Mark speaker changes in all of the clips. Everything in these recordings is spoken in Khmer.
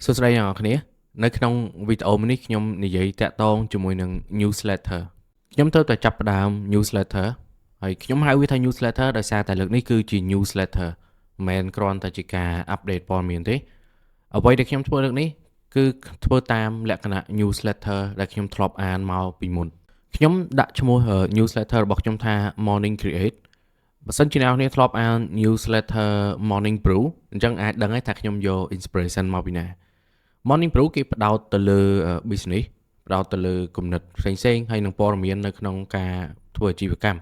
Speaker 1: សួស្តីអ្នកទាំងអស់គ្នានៅក្នុងវីដេអូមួយនេះខ្ញុំនិយាយតាក់ទងជាមួយនឹង newsletter ខ្ញុំត្រូវតែចាប់ផ្ដើម newsletter ហើយខ្ញុំហៅវាថា newsletter ដោយសារតែលើកនេះគឺជា newsletter មិនមែនគ្រាន់តែជាការ update ព័ត៌មានទេអ្វីដែលខ្ញុំធ្វើលើកនេះគឺធ្វើតាមលក្ខណៈ newsletter ដែលខ្ញុំធ្លាប់អានមកពីមុនខ្ញុំដាក់ឈ្មោះ newsletter របស់ខ្ញុំថា Morning Create បើសិនជាអ្នកនរធ្លាប់អាន newsletter Morning Brew អញ្ចឹងអាចដឹងហើយថាខ្ញុំយក inspiration មកពីណា Morning Brew គេផ្ដោតទៅលើ business ផ្ដោតទៅលើគំនិតផ្សេងៗហើយនិងព័ត៌មាននៅក្នុងការធ្វើអាជីវកម្ម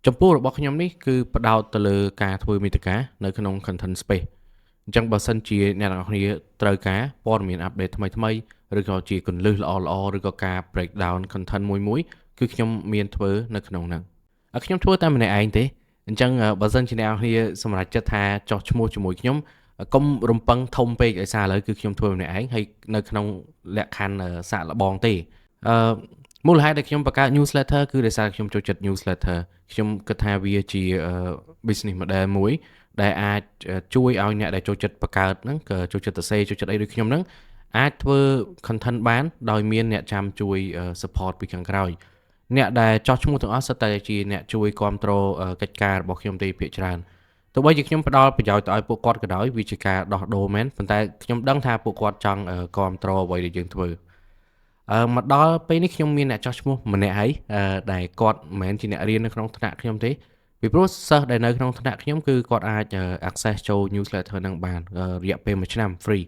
Speaker 1: ចំពោះរបស់ខ្ញុំនេះគឺផ្ដោតទៅលើការធ្វើមាតិកានៅក្នុង content space អញ្ចឹងបើសិនជាអ្នកទាំងអស់គ្នាត្រូវការព័ត៌មាន update ថ្មីថ្មីឬក៏ជាគន្លឹះល្អៗឬក៏ការ break down content មួយមួយគឺខ្ញុំមានធ្វើនៅក្នុងហ្នឹងខ្ញុំធ្វើតែម្នាក់ឯងទេអញ្ចឹងបើសិនជាអ្នកនរគ្នាសម្រេចចិត្តថាចុះឈ្មោះជាមួយខ្ញុំកុំរំពឹងធំពេកដោយសារឥឡូវគឺខ្ញុំធ្វើម្នាក់ឯងហើយនៅក្នុងលក្ខខណ្ឌសាកល្បងទេអឺមូលហេតុដែលខ្ញុំបង្កើត newsletter គឺដោយសារខ្ញុំចូលចិត្ត newsletter ខ្ញុំគិតថាវាជា business model មួយដែលអាចជួយឲ្យអ្នកដែលចូលចិត្តបង្កើតហ្នឹងក៏ចូលចិត្តសរសេរចូលចិត្តអីដូចខ្ញុំហ្នឹងអាចធ្វើ content បានដោយមានអ្នកចាំជួយ support ពីខាងក្រោយអ្នកដែលចោះឈ្មោះទាំងអស់សុទ្ធតែជាអ្នកជួយគ្រប់គ្រងកិច្ចការរបស់ខ្ញុំទេភាគច្រើនទោះបីជាខ្ញុំផ្ដល់ប្រយោជន៍ទៅឲ្យពួកគាត់ក៏ដោយវាជាការដោះដូរមែនប៉ុន្តែខ្ញុំដឹងថាពួកគាត់ចង់គ្រប់គ្រងអ្វីដែលយើងធ្វើអឺមកដល់ពេលនេះខ្ញុំមានអ្នកចោះឈ្មោះម្នាក់ហើយដែលគាត់មិនមែនជាអ្នករៀននៅក្នុងថ្នាក់ខ្ញុំទេពីព្រោះសិស្សដែលនៅក្នុងថ្នាក់ខ្ញុំគឺគាត់អាច access ចូល newsletter នឹងបានរយៈពេល1ឆ្នាំ free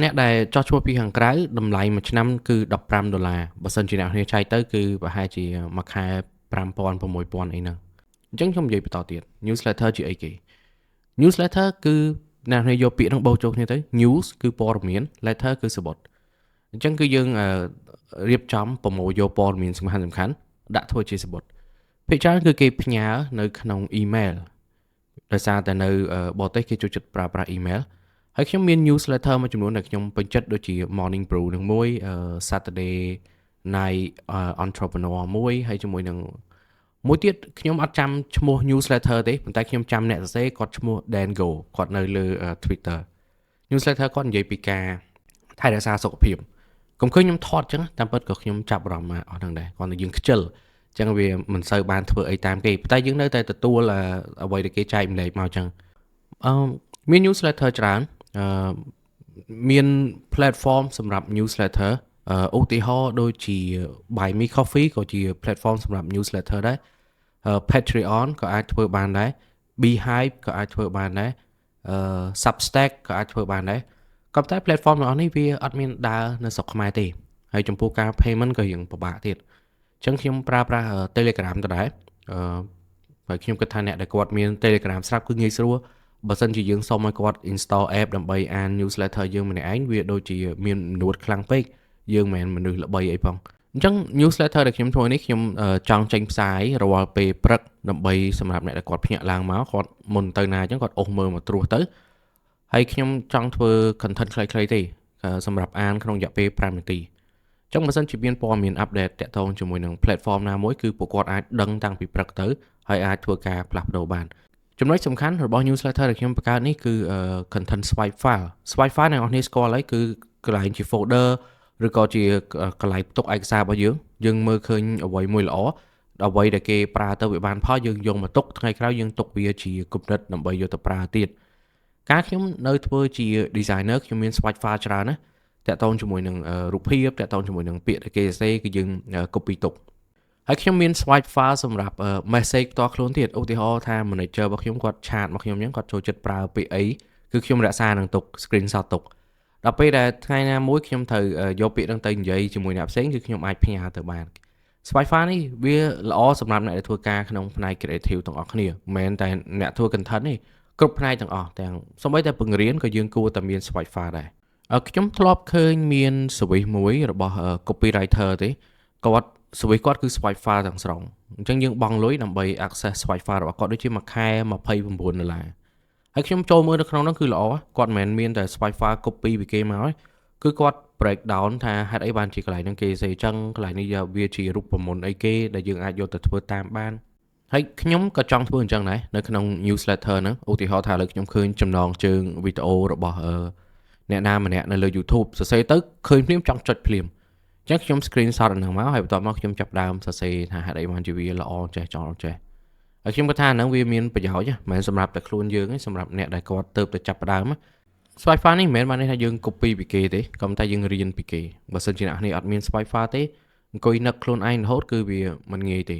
Speaker 1: អ្នកដែលចោះឈ្មោះពីខាងក្រៅតម្លៃមួយឆ្នាំគឺ15ដុល្លារបើសិនជាអ្នកគ្នាចែកទៅគឺប្រហែលជាមួយខែ5000 6000អីហ្នឹងអញ្ចឹងខ្ញុំនិយាយបន្តទៀត newsletter ជាអីគេ newsletter គឺអ្នកគ្នាយកពាក្យហ្នឹងបូកចូលគ្នាទៅ news គឺព័ត៌មាន letter គឺសំបុត្រអញ្ចឹងគឺយើងរៀបចំប្រមូលយកព័ត៌មានសំខាន់សំខាន់ដាក់ធ្វើជាសំបុត្រភាគច្រើនគឺគេផ្ញើនៅក្នុង email ដោយសារតែនៅបរទេសគេចូលចិត្តប្រើប្រាស់ email ហើយខ្ញុំមាន newsletter មួយចំនួនដែលខ្ញុំពេញចិត្តដូចជា Morning Brew នឹងមួយ Saturday Night Entrepreneur មួយហើយជាមួយនឹងមួយទៀតខ្ញុំអត់ចាំឈ្មោះ newsletter ទេប៉ុន្តែខ្ញុំចាំអ្នកសរសេរគាត់ឈ្មោះ Dan Go គាត់នៅលើ Twitter newsletter គាត់និយាយពីការថែរក្សាសុខភាពកុំឃើញខ្ញុំថតចឹងតាមពិតក៏ខ្ញុំចាប់អារម្មណ៍មកអស់ហ្នឹងដែរគាត់តែយើងខ្ជិលចឹងវាមិនសូវបានធ្វើអីតាមគេប៉ុន្តែយើងនៅតែទទួលអ្វីដែលគេចែករំលែកមកចឹងអឺមាន newsletter ច្រើនអឺមាន platform សម្រាប់ newsletter ឧទាហរណ៍ដូចជា Buy Me Coffee ក៏ជា platform សម្រាប់ newsletter ដែរ Patreon ក៏អាចធ្វើបានដែរ Beehiiv ក៏អាចធ្វើបានដែរអឺ Substack ក៏អាចធ្វើបានដែរក៏តែ platform ទាំងអស់នេះវាអត់មានដើរនៅស្រុកខ្មែរទេហើយចំពោះការ payment ក៏រៀងពិបាកទៀតអញ្ចឹងខ្ញុំប្រើប្រាស់ Telegram ដដែលអឺហើយខ្ញុំគិតថាអ្នកដែលគាត់មាន Telegram ស្រាប់គឺងាយស្រួលបើសិនជាយើងសុំឲ្យគាត់ install app ដើម្បីអាន newsletter យើងម្នាក់ឯងវាដូចជាមាននួតខ្លាំងពេកយើងមិនមែនមនុស្សល្បីអីផងអញ្ចឹង newsletter ដែលខ្ញុំធ្វើនេះខ្ញុំចង់ចេញផ្សាយរាល់ពេលព្រឹកដើម្បីសម្រាប់អ្នកដែលគាត់ភ្ញាក់ឡើងមកគាត់មុនទៅណាអញ្ចឹងគាត់អូសមើលមកត្រួសទៅហើយខ្ញុំចង់ធ្វើ content ខ្លីៗទេសម្រាប់អានក្នុងរយៈពេល5នាទីអញ្ចឹងបើសិនជាមានព័ត៌មាន update តាក់ទងជាមួយនឹង platform ណាមួយគឺពួកគាត់អាចដឹងតាំងពីព្រឹកទៅហើយអាចធ្វើការផ្លាស់ប្ដូរបានចំណុចសំខាន់របស់ newsletter ដែលខ្ញុំបង្កើតនេះគឺ content swipe file swipe file អ្នកនរគ្នាស្គាល់ហើយគឺកន្លែងជា folder ឬក៏ជាកន្លែងផ្ទុកឯកសាររបស់យើងយើងមើលឃើញអ្វីមួយល្អអ្វីដែលគេប្រើទៅវាបានផលយើងយកមកទុកថ្ងៃក្រោយយើងទុកវាជាគំនិតដើម្បីយកទៅប្រើទៀតកាលខ្ញុំនៅធ្វើជា designer ខ្ញុំមាន swatch file ច្រើនណាតាក់ទងជាមួយនឹងរូបភាពតាក់ទងជាមួយនឹងពាក្យដែលគេសរសេរគឺយើង copy ទុកហើយខ្ញុំមាន swatch file សម្រាប់ message ផ្ទាល់ខ្លួនទៀតឧទាហរណ៍ថា manager របស់ខ្ញុំគាត់chat មកខ្ញុំអញ្ចឹងគាត់ចូលចិត្តប្រើពាក្យអីគឺខ្ញុំរក្សានឹងទុក screenshot ទុកដល់ពេលដែលថ្ងៃណាមួយខ្ញុំត្រូវយកពាក្យហ្នឹងទៅនិយាយជាមួយអ្នកផ្សេងគឺខ្ញុំអាចផ្ញើទៅបាន Swatch file នេះវាល្អសម្រាប់អ្នកដែលធ្វើការក្នុងផ្នែក creative ទាំងអស់គ្នាមិនមែនតែអ្នកធ្វើ content ទេគ្រប់ផ្នែកទាំងអស់ទាំងសូម្បីតែបង្រៀនក៏យើងគួរតែមាន Swatch file ដែរខ្ញុំធ្លាប់ឃើញមាន service មួយរបស់ copywriter ទេគាត់ service គាត់គឺ Swatch file ទាំងស្រុងអញ្ចឹងយើងបង់លុយដើម្បី access Swatch file របស់គាត់ដូចជាមួយខែ29ដុល្លារហើយខ្ញុំចូលមើលនៅក្នុងនោះគឺល្អគាត់មិនមែនមានតែ Swatch file copy ពីគេមកទេគឺគាត់ break down ថាហេតុអីបានជាកន្លែងហ្នឹងគេសេអញ្ចឹងកន្លែងនេះវាជារូបមន្តអីគេដែលយើងអាចយកទៅធ្វើតាមបានហើយខ្ញុំក៏ចង់ធ្វើអញ្ចឹងដែរនៅក្នុង newsletter ហ្នឹងឧទាហរណ៍ថាឥឡូវខ្ញុំឃើញចំណងជើងវីដេអូរបស់ អ្នកណាម្នាក់នៅលើ YouTube សរសេរទៅឃើញភ្លាមចង់ចុចភ្លាមអញ្ចឹងខ្ញុំ screenshot អាហ្នឹងមកហើយបន្ទាប់មកខ្ញុំចាប់ដើមសរសេរថាហេតុអីបានជាវាល្អចេះចង់ចេះហើយខ្ញុំគាត់ថាអាហ្នឹងវាមានប្រយោជន៍មិនមែនសម្រាប់តែខ្លួនយើងទេសម្រាប់អ្នកដែលគាត់ទៅតែចាប់ផ្ដើម Spotify នេះមិនមែនបានន័យថាយើង copy ពីគេទេក៏តែយើងរៀនពីគេបើសិនជាអ្នកនេះអត់មាន Spotify ទេអង្គុយនឹកខ្លួនឯងរហូតគឺវាមិនងាយទេ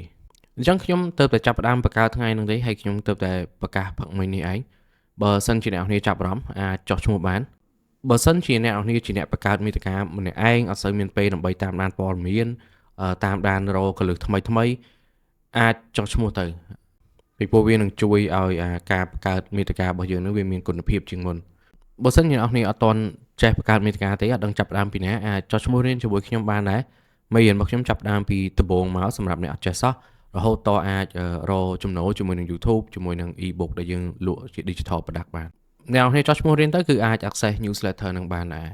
Speaker 1: អញ្ចឹងខ្ញុំទៅតែចាប់ផ្ដើមបង្កើតថ្ងៃហ្នឹងទេហើយខ្ញុំទៅតែប្រកាសផឹកមិញនេះឯងបើសិនជាអ្នកនេះចាប់អារម្មណ៍អាចចុះឈ្មោះបានបើសិនជាអ្នកនរជាអ្នកបង្កើតមាតិកាម្នាក់ឯងអត់សូវមានពេលដើម្បីតាមដានព័ត៌មានតាមដានរកលឹះថ្មីថ្មីអាចចុះឈ្មោះទៅពីព្រោះវានឹងជួយឲ្យការបង្កើតមាតិការបស់យើងនឹងវាមានគុណភាពជាងមុនបើសិនជាអ្នកនរអត់ទាន់ចេះបង្កើតមាតិកាទេអត់ដឹងចាប់ផ្ដើមពីណាអាចចុះឈ្មោះរៀនជាមួយខ្ញុំបានដែរមេរៀនរបស់ខ្ញុំចាប់ផ្ដើមពីដំបូងមកសម្រាប់អ្នកអត់ចេះសោះរហូតតអាចរកចំណូលជាមួយនឹង YouTube ជាមួយនឹង e-book ដែលយើងលក់ជា digital product បានអ្នកនរចុះឈ្មោះរៀនទៅគឺអាច access newsletter នឹងបានដែរ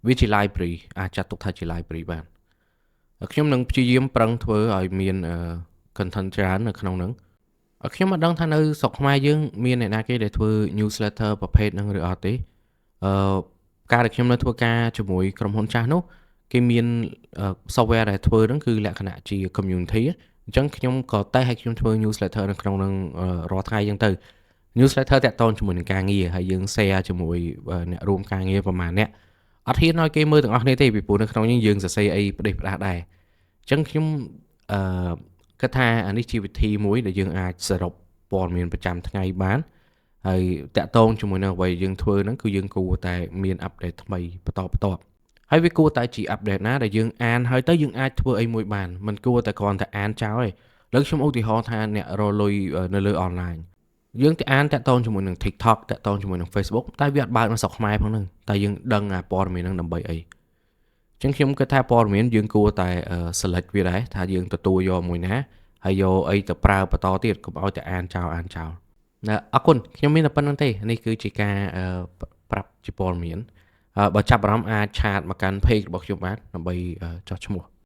Speaker 1: វាជា library អាចចាត់ទុកថាជា library បានខ្ញុំនឹងព្យាយាមប្រឹងធ្វើឲ្យមាន content ច្រើននៅក្នុងហ្នឹងខ្ញុំមិនដឹងថានៅស្រុកខ្មែរយើងមានអ្នកណាគេដែលធ្វើ newsletter ប្រភេទហ្នឹងឬអត់ទេអឺការដែលខ្ញុំនៅធ្វើការជាមួយក្រុមហ៊ុនចាស់នោះគេមាន software ដែលធ្វើហ្នឹងគឺលក្ខណៈជា community អញ្ចឹងខ្ញុំក៏តេស្តឲ្យខ្ញុំធ្វើ newsletter នៅក្នុងនឹងរាល់ថ្ងៃអញ្ចឹងទៅ newsletter តាក់ទងជាមួយនឹងការងារហើយយើង share ជាមួយអ្នករួមការងារប្រហែលអ្នកអត់ហ៊ានឲ្យគេមើលទាំងអស់គ្នាទេពីព្រោះនៅក្នុងនេះយើងសរសេរអីផ្ដេសផ្ដាស់ដែរអញ្ចឹងខ្ញុំអឺគិតថាអានេះជាវិធីមួយដែលយើងអាចសរុបព័ត៌មានប្រចាំថ្ងៃបានហើយតាក់ទងជាមួយនឹងអ្វីយើងធ្វើហ្នឹងគឺយើងគួរតែមាន update ថ្មីបន្តបន្ទាប់ហើយវាគួរតែជា update ណាដែលយើងអានហើយទៅយើងអាចធ្វើអីមួយបានមិនគួរតែគ្រាន់តែអានចោលទេលើខ្ញុំឧទាហរណ៍ថាអ្នករកលុយនៅលើ online យើងទៅអានតាក់ទងជាមួយនឹង TikTok តាក់ទងជាមួយនឹង Facebook តែវាអត់បើកនៅស្រុកខ្មែរផងហ្នឹងតែយើងដឹងអាព័ត៌មានហ្នឹងដើម្បីអីអញ្ចឹងខ្ញុំគិតថាព័ត៌មានយើងគួរតែ select វាដែរថាយើងទទួលយកមួយណាហើយយកអីទៅប្រើបន្តទៀតកុំឲ្យតែអានចោលអានចោលណាអរគុណខ្ញុំមានតែប៉ុណ្្នឹងទេនេះគឺជាការប្រាប់ជាព័ត៌មានបើចាប់អារម្មណ៍អាច chat មកកាន់ page របស់ខ្ញុំបានដើម្បីចុះឈ្មោះ។